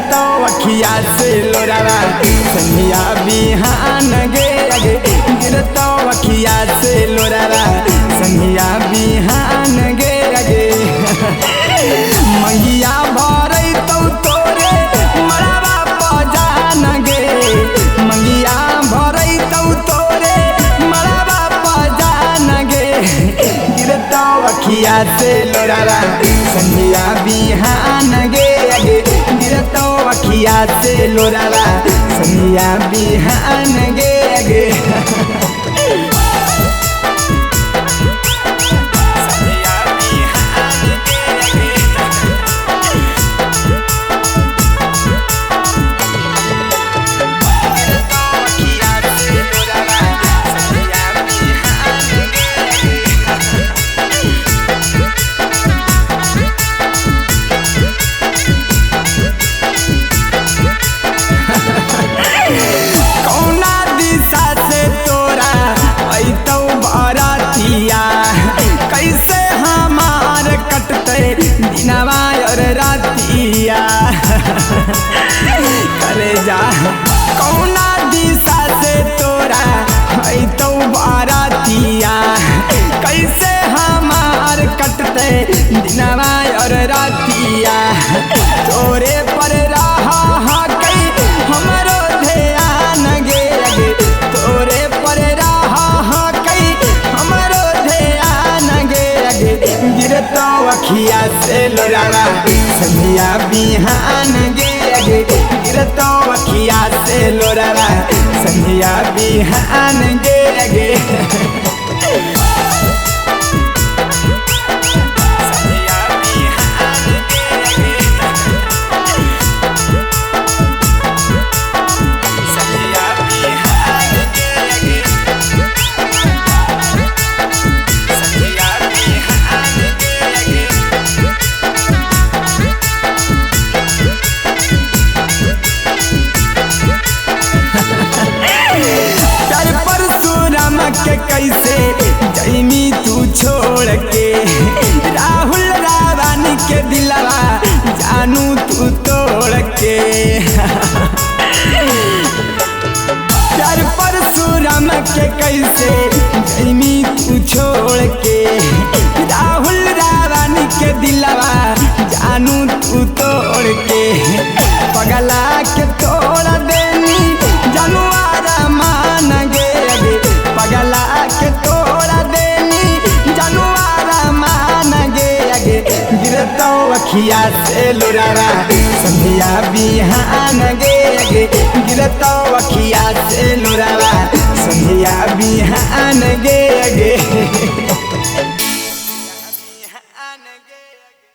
गिरतो अखिया से लोरावा संझिया बिहान गे गे। गिरतो अखिया से लोरावा संझिया बिहान गे गे। मंगिया भरै तौ तोरे मरवा पजान गे। मंगिया भरै तौ तोरे मरवा पजान गे। गिरतो अखिया से लोरावा संझिया बिहान गे गे। गिरतो अखिया से लोरावा संझिया बिहान गे गे। कौना दिशा से तोरा अइतौ बरतिया, कैसे हमार कटतै दिनवा और रातिया। करे जा कौना दिशा से तोरा अइतौ बरतिया, कैसे हमार कटतै दिनवा और रातिया। तोरे पर रहा हमरो ध्यान गे गे। तोरे पर रहा कई हमरो ध्यान गे गे। गिरतो अखिया से लोरावा संझिया बिहान गे गे। गिरतो अखिया से लोरावा संझिया बिहान गे गे। के कैसे जैमी तू छोड़ के, राहुल रावानी के दिलवा जानू तू तोड़ के। प्यार परशुराम के कैसे जैमी तू छोड़ के, राहुल रावानी के दिलवा जानू तू तोड़ के। पगला के तोड़ देनी जनुआरा मान गे गे। पगला के तोड़ा देनी जनुआरा मान गे गे। गिरतो अखिया से लोरावा संझिया बिहान गे गे। गिरतो अखिया से लोरावा संझिया बिहान गे।